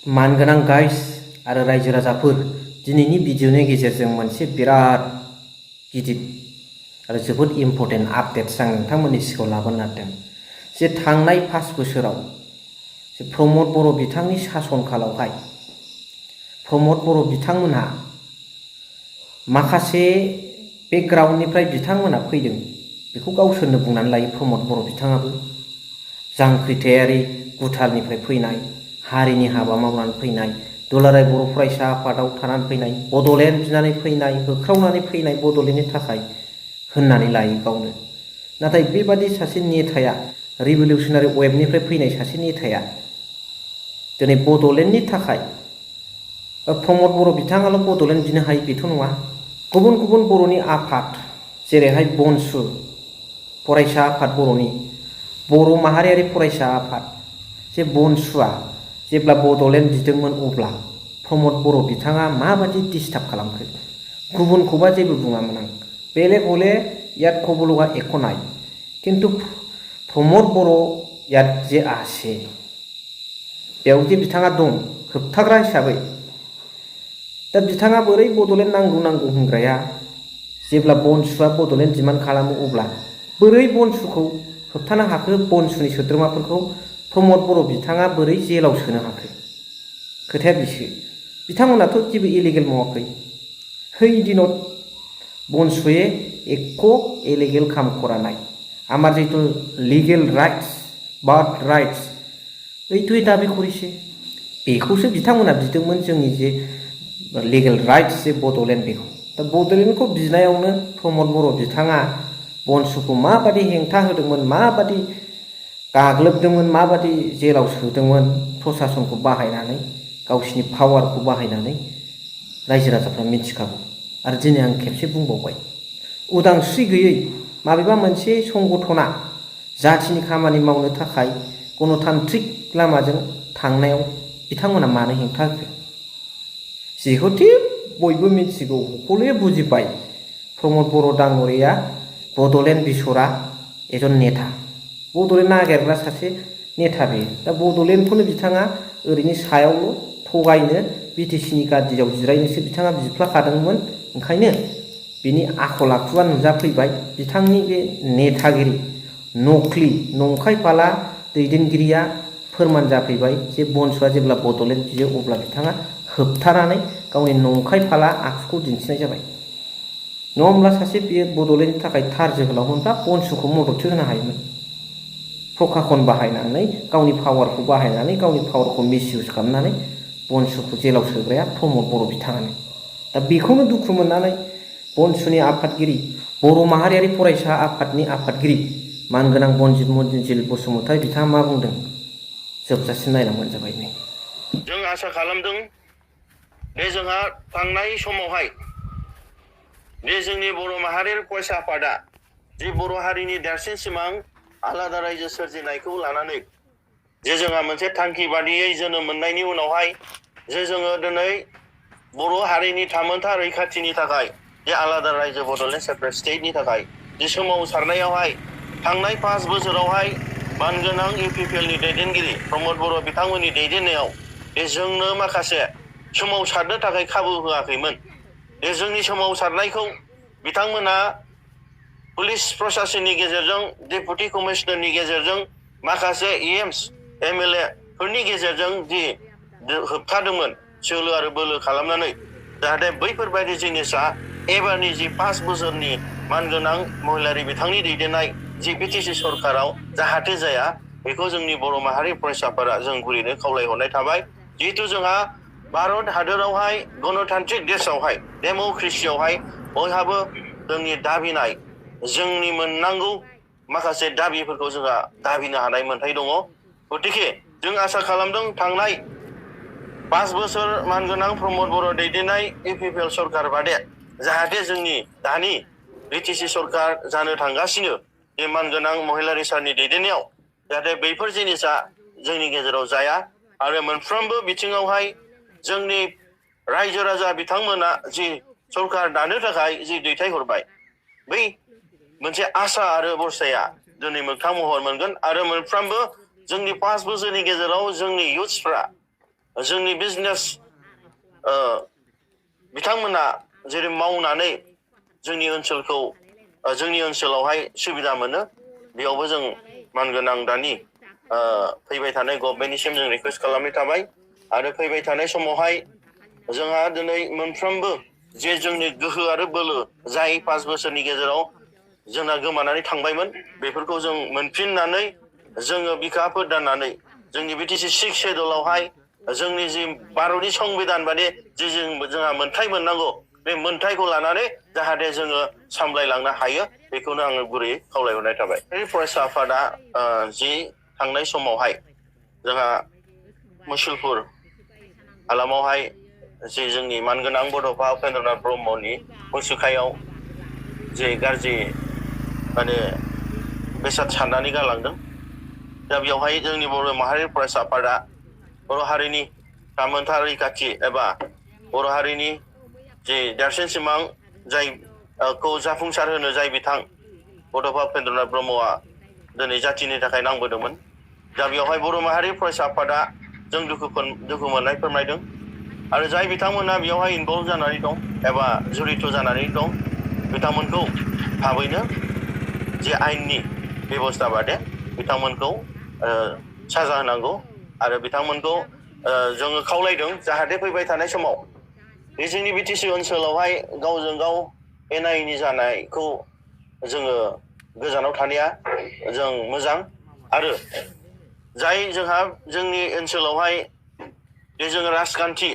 मानगोनां गाइस आरो रायजो राजाफोर दिनैनि भिडिअनि गेजेरजों मोनसे बिराद गिदिर आरो जोबोद इम्पर्टेन्ट आपडेट्स आं नोंथांमोननि सिगाङाव लाबोनो नागिरदों जे थांनाय 5 बोसोराव जे प्रमद बर' बिथांनि सासन कालावहाय प्रमद बर' बिथांमोनहा माखासे बेकग्राउन्डनिफ्राय बिथांमोना फैदों बेखौ गावसोरनो बुंनानै लायो प्रमद बर' बिथाङाबो जांख्रिथायारि गुथालनिफ्राय फैनाय हारिनि हाबा मावनानै फैनाय दुलाराय बर' फरायसा आफादाव थानानै फैनाय बड'लेण्ड बिनानै फैनाय होख्रावनानै फैनाय बड'लेण्डनि थाखाय होननानै लायो गावनो नाथाय बेबादि सासे नेताया रिभलिउसनारि वेबनिफ्राय फैनाय सासे नेताया दिनै बड'लेण्डनि थाखाय प्रमद बर' बिथाङाल' बड'लेण्ड बिनो हायो बेथ' नङा गुबुन गुबुन बर'नि आफाद जेरैहाय बनसु फरायसा आफाद बर'नि बर' माहारियारि फरायसा आफाद जे बनसुआ जेब्ला बड'लेण्ड बिदोंमोन अब्ला प्रमद बर' बिथाङा माबादि डिस्टार्ब खालामखो गुबुनखौबा जेबो बुङामोन आं बेलेग हले याद खबलगा एकनाय किन्तु प्रमद बर' याद जे आसे बेयाव जे बिथाङा दं होबथाग्रा हिसाबै दा बिथाङा बोरै बड'लेण्ड नांगौ नांगौ होनग्राया जेब्ला बनसुआ बड'लेण्ड डिमान्ड खालामो अब्ला बोरै बनसुखौ होबथानो हाखो बनसुनि सोद्रोमाफोरखौ प्रमद बर' बिथाङा बोरै जेलाव सोनो हाखो खोथाया बिसो बिथांमोनाथ' जेबो इलिगेल मावाखै है दिनत बनसुए एक्क इलिगेल काम करा नाय आमार जितु लिगेल राइट्स बार्थ राइट्स এইটোই দাবি করেছে बेखौसो बिथांमोना बिदोंमोन जोंनि जे लिगेल राइट्स जे बड'लेण्ड बेखौ दा बड'लेण्डखौ बिनायावनो प्रमद बर' बिथाङा बनसुखौ माबादि हेंथा होदोंमोन माबादि गाग्लोबदोंमोन माबादि जेलाव सोदोंमोन प्रसासनखौ बाहायनानै गावसिनि पावारखौ बाहायनानै रायजो राजाफ्रा मिथिखागौ आरो दिनै आं खेबसे बुंबावबाय उदांस्रि गैयै माबेबा मोनसे संगठना जाथिनि खामानि मावनो थाखाय गणतान्त्रिक लामाजों थांनायाव बिथांमोना मानो हेंथा होखो जिहेतु बयबो मिथिगौ हले बुजिबाय प्रमद बर' डांगरिया बड'लेण्ड बिसरा एजन नेता बड'लेण्ड नागिरग्रा सासे नेता बे दा बड'लेण्डखौनो बिथाङा ओरैनो सायावल' थगायनो बिटिसिनि गादियाव जिरायनोसो बिथाङा बिफ्लाखादोंमोन ओंखायनो बिनि आखल आखुआ नुजाफैबाय बिथांनि बे नेतागिरि नख्लि नंखाय फाला दैदेनगिरिया फोरमान जाफैबाय जे बनसुआ जेब्ला बड'लेण्ड बियो अब्ला बिथाङा होबथानानै गावनि नंखाय फाला आखुखौ दिन्थिनाय जाबाय नङाब्ला सासे बियो बड'लेण्डनि थाखाय थार जोहोलावमोनब्ला बनसुखौ मददसो होनो हायोमोन प्रकाखन बाहायनानै गावनि पावारखौ मिसइउज खालामनानै बनसुखौ जेलाव सोग्राया प्रमद बर' बिथाङानो दा बेखौनो दुखु मोननानै बनसुनि आफादगिरि बर' माहारियारि फरायसा आफादनि आफादगिरि मानगोनां बनजित मन्जिल बसुमतारी बिथाङा मा बुंदों जोबजासिम नायलांबानो जाबाय नै जों आसा खालामदों बे जोंहा थांनाय समावहाय बे जोंनि बर' माहारियारि फरायसा आफादा जे बर' हारिनि देरसिन सिमां आलादा रायजो सोरजिनायखौ लानानै जे जोंहा मोनसे थांखि बादियै जोनोम मोननायनि उनावहाय जे जोङो दिनै बर' हारिनि थामोनथा रैखाथिनि थाखाय जे आलादा रायजो बड'लेण्ड सेपारेट स्टेटनि थाखाय जे सोमावसारनायावहाय थांनाय 5 बोसोरावहाय मानगोनां इउपिपिएलनि दैदेनगिरि प्रमद बर' बिथांमोननि दैदेननायाव बे जोंनो माखासे सोमावसारनो थाखाय खाबु होआखैमोन बे जोंनि सोमावसारनायखौ बिथांमोना पुलिस प्रशासननि गेजेरजों डेपुटि कमिशनारनि गेजेरजों माखासे एएमस एमएलए फोरनि गेजेरजों जि होबथादोंमोन सोलो आरो बोलो खालामनानै जाहाथे बैफोरबायदि जिनिसा एबारनि जि 5 बोसोरनि मानगोनां महिलारि बिथांनि दैदेननाय जि बिटिसि सरकाराव जाहाथे जाया बेखौ जोंनि बर' माहारि फरायसाफोरा जों गुरैनो खावलायहरनाय थाबाय जिहेतु जोंहा भारत हादोरावहाय गणतान्त्रिक देशआवहाय डेम'क्रेसियावहाय बयहाबो जोंनि दाबिनाय जोंनि मोननांगौ माखासे दाबिफोरखौ जोंहा दाबिनो हानाय मोन्थाय दङ गतिके जों आसा खालामदों थांनाय 5 बोसोर मानगोनां प्रमद बर' दैदेननाय इउपिपिएल सरकार बादे जाहाथे जोंनि दानि बिटिसि सरकार जानो थांगासिनो बे मानगोनां महिलारि सारनि दैदेननायाव जाहाथे बैफोर जिनिसा जोंनि गेजेराव जाया आरो मोनफ्रोमबो बिथिङावहाय जोंनि रायजो राजा बिथांमोना जि सरकार दानो थाखाय जि दैथायहरबाय बै मोनसे आसा आरो बरसाया दिनै मोगथां महर मोनगोन आरो मोनफ्रोमबो जोंनि 5 बोसोरनि गेजेराव जोंनि इयुथ्सफ्रा जोंनि बिजनेस बिथांमोना जेरै मावनानै जोंनि ओनसोलावहाय सुबिदा मोनो बेयावबो जों मानगोनां दानि फैबाय थानाय गभर्नमेन्टनिसिम जों रिकुवेस्ट खालामनाय थाबाय आरो फैबाय थानाय समावहाय जोंहा दिनै मोनफ्रोमबो जे जोंनि गोहो आरो बोलो जाय 5 बोसोरनि गेजेराव जोंना गोमानानै थांबायमोन बेफोरखौ जों मोनफिननानै जोङो बिखाफोर दाननानै जोंनि BTC 6 शेड्युलावहाय जोंनि जि भारतनि संबिधान बादि जि जोंहा मोनथाय मोननांगौ बे मोनथायखौ लानानै जाहाथे जोङो सामलायलांनो हायो बेखौनो आङो गुरैयै खावलायहरनाय थाबाय। फरायसा आफादा जि थांनाय समावहाय जोंहा मुसलपुर हालामावहाय जे जोंनि मानगोनां बड'फा उपेन्द्रनाथ ब्रह्मनि मुसुखायाव जे गाज्रि माने बेसाद साननानै गालांदों दा बेवहाय जोंनि बर' माहारि फरायसा आफादा बर' हारिनि मोनथा रैखाथि एबा बर' हारिनि जे देरसिन सिमां जायखौ जाफुंसार होनो जाय बिथां बड'फा उपेन्द्रनाथ ब्रह्मआ दिनै जाथिनि थाखाय नांबोदोंमोन दा बेवहाय बर' माहारि फरायसा आफादा जों दुखु मोननाय फोरमायदों आरो जाय बिथांमोना बेवहाय इनभल्भ जानानै दं एबा जड़ित जानानै दं बिथांमोनखौ थाबैनो जे आयेननि बेबस्था बादे बिथांमोनखौ साजा होनांगौ आरो बिथांमोनखौ जोङो खावलायदों जाहाथे फैबाय थानाय समाव बे जोंनि BTC ओनसोलावहाय गावजों गाव एना-एनि जानायखौ जोङो गोजानाव थानाया जों मोजां आरो जाय जोंहा जोंनि ओनसोलावहाय जे जों राजखान्थि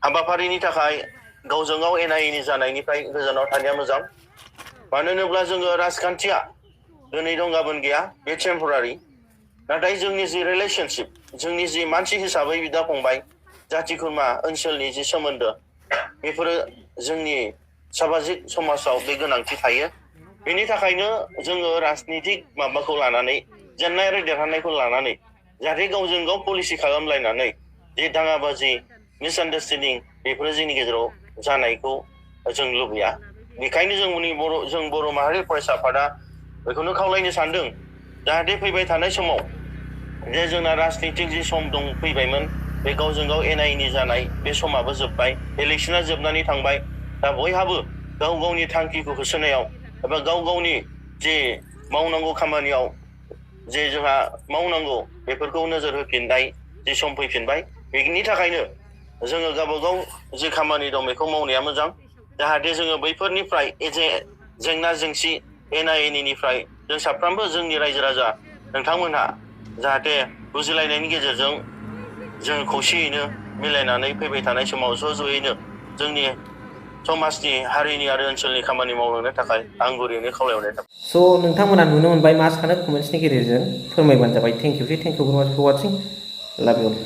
हाबाफारिनि थाखाय गावजों गाव एना-एनि जानायनिफ्राय गोजानाव थानाया मोजां मानो होनोब्ला जोङो राजखान्थिया दिनै दं गाबोन गैया बे टेम्परारि नाथाय जोंनि जि रिलेशनशिप जोंनि जि मानसि हिसाबै बिदा फंबाय जाथि खुरमा ओनसोलनि जि सोमोन्दो बेफोरो जोंनि सामाजिक समाजाव बे गोनांथि थायो बेनि थाखायनो जोङो राजनितिक माबाखौ लानानै जेननाय आरो देरहानायखौ लानानै जाहाथे गावजों गाव पलिसि खालामलायनानै जे दाङाबाजि मिसआन्डारस्टेन्डिं बेफोरो जोंनि गेजेराव जानायखौ जों लुबैया बेखायनो जों बर' माहारि फरायसा आफादा बेखौनो खावलायनो सानदों जाहाथे फैबाय थानाय समाव जे जोंना राजनितिक जि सम दं फैबायमोन बे गावजों गाव एना-एनि जानाय बे समाबो जोब्बाय इलेक्सना जोबनानै थांबाय दा बयहाबो गाव गावनि थांखिखौ होसोनायाव एबा गाव गावनि जे मावनांगौ खामानियाव जे जोंहा मावनांगौ बेफोरखौ नोजोर होफिननाय जे सम फैफिनबाय बेनि थाखायनो जोङो गावबागाव जे खामानि दं बेखौ मावनाया मोजां जाहाथे जोङो बैफोरनिफ्राय जेंना जेंसि एना-एनिनिफ्राय जों साफ्रोमबो जोंनि रायजो राजा नोंथांमोनहा जाहाथे बुजिलायनायनि गेजेरजों जों खौसेयैनो मिलायनानै फैबाय थानाय समाव ज'यैनो जोंनि समाजनि हारिनि आरो ओनसोलनि खामानि मावलांनो थाखाय आं गुरैयैनो खावलायहरनाय थाबाय। स' नोंथांमोना नुनो मोनबाय मा सानो कमेन्ट्सनि गेजेरजों फोरमायबानो जाबाय। थेंक इउ भेरि माच फर वाचिं। लाभ इउ।